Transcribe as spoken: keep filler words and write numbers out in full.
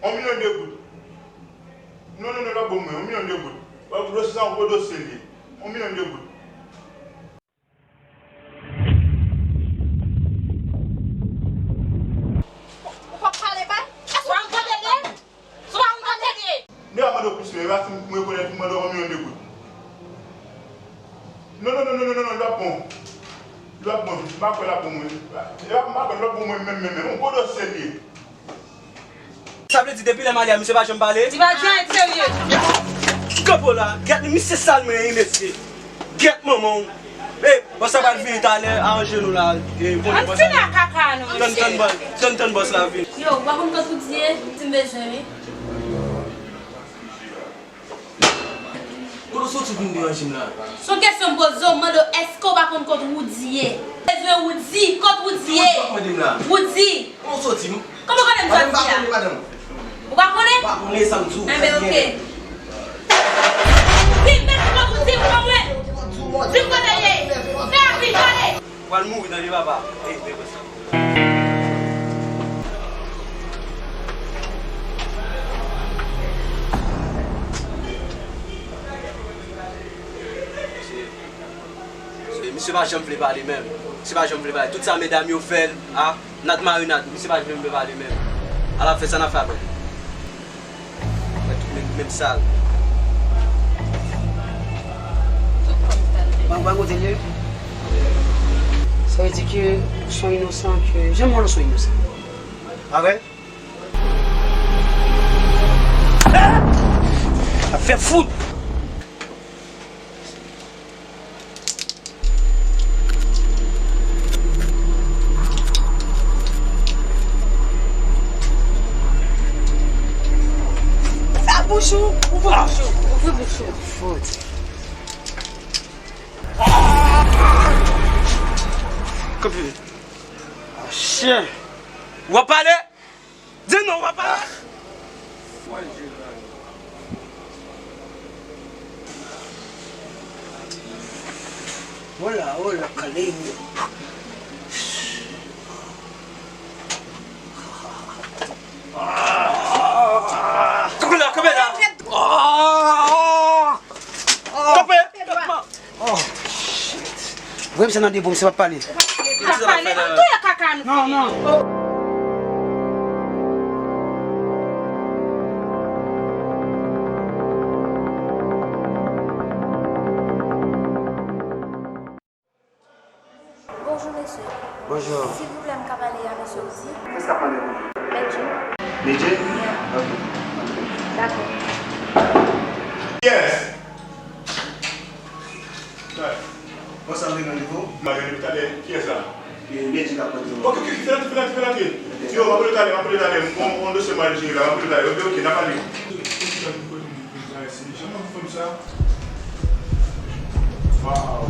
On milyon de goud. Non, non, non, l ap ban mwen, on milyon de goud. Dosye sa, yon gwo dosye li ye. On milyon de goud. Ou p ap pale bay? Èske w pa konn kote l ye? Si w pa konn kote l ye? Nèg la mande w plis, men, e pa si m rekonèt, m mande w on milyon de goud. Non, non, non, non, non, non, non, l ap bon. L ap bon. M pa kwè l ap bon mwen. E pa, m pa kwè l ap bon mwen menm, menm, menm. On gwo dosye li ye. Sa vle di depi lè m ale a, misye pa janm pale? Li pa janm serye. Kanpe w la, gèt li, misye sal mwen, wi, mesye. Gèt manman w. E, bòs la pral vini talè, aranje nou la. E, konnen bòs la vini. Tann, tann bòs, tann, tann bòs la vini. Yo, w pa konn kote Woody ye? Di m bezwen li. Kote w soti vin deranje m la? Se yon kesyon m poze w, m mande w, èske w pa konn kote Woody ye? Bezwen Woody, kote Woody ye? Kote w soti mande m la? Woody. Kote w soti? Kòman konnen m soti a? Madanm, m pa konnen, madanm. Ou pa konnen? M pa konnen sa m di w. Enben, oke. Di m, mèt kote Woody, ou konprann? Di m kote l ye. Fè rapid, pale. Ou pral mouri tande papa. Ey, men konsa. Misye, misye pa janm vle pale menm. Misye pa janm vle pale. Tout sa medam yo fè l, a, Nat marinad, misye pa janm vle pale menm. Al ap fè sa n ap fè apre. Mwen tout menm, menm sal. Mwen, mwen kote l ye. Sa vle di ke ou se yon inosan, ke jan mwen se yon inosan. Pa vre? Ap fè fout. Sa bouch ou, ouvri bouch ou, ouvri bouch ou. Fout. Kanpe. Ah, chien. W ap pale? Di non, papa! Hola, hola, Kaleyo. Kanpe la, kanpe la! Kanpe! Oh, shit. Voye misye nan de bon, misye p ap pale. P ap pale, an touye kaka nou. Non, non. Bonjou, mesye. Bonjou. Silvouplè, m ka pale a mesye Woody? Kiyès k ap pale a ou? Medjy. Medjy? Yeah. Ok. Dakò. Yes. Bòs la vle randevo? M a randevo talè. Kiyès la? E, Medjy k ap randevo. Ok, ok, ok, fè l antre, fè l antre, fè l antre. Yo, m ap rele talè, m ap rele talè. M gon, gon dosye m al jere la, m ap rele talè. Ok, ok, n ap pale. Jan m ap fè m sa. Waw.